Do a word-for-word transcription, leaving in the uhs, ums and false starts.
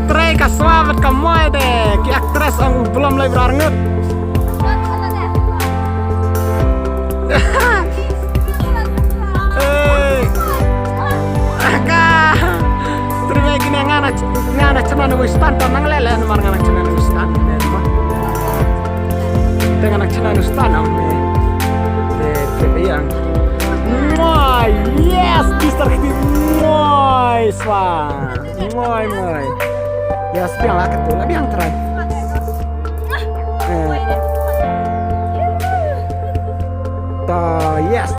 Trei ka swa bad ka moi de, ki actress ong u blom lai bra rngut. Ei. Ka. Trei kine nga na, nga na chna na wistan, ta nang lele namar nga na chna na wistan. Te nga na chna na wistan am ne. Te te yang. Moi, yes, mister Kiti. Moi, swa. Moi, moi. Yes, biang lah ketul, biang try. Eh. Ta, yes.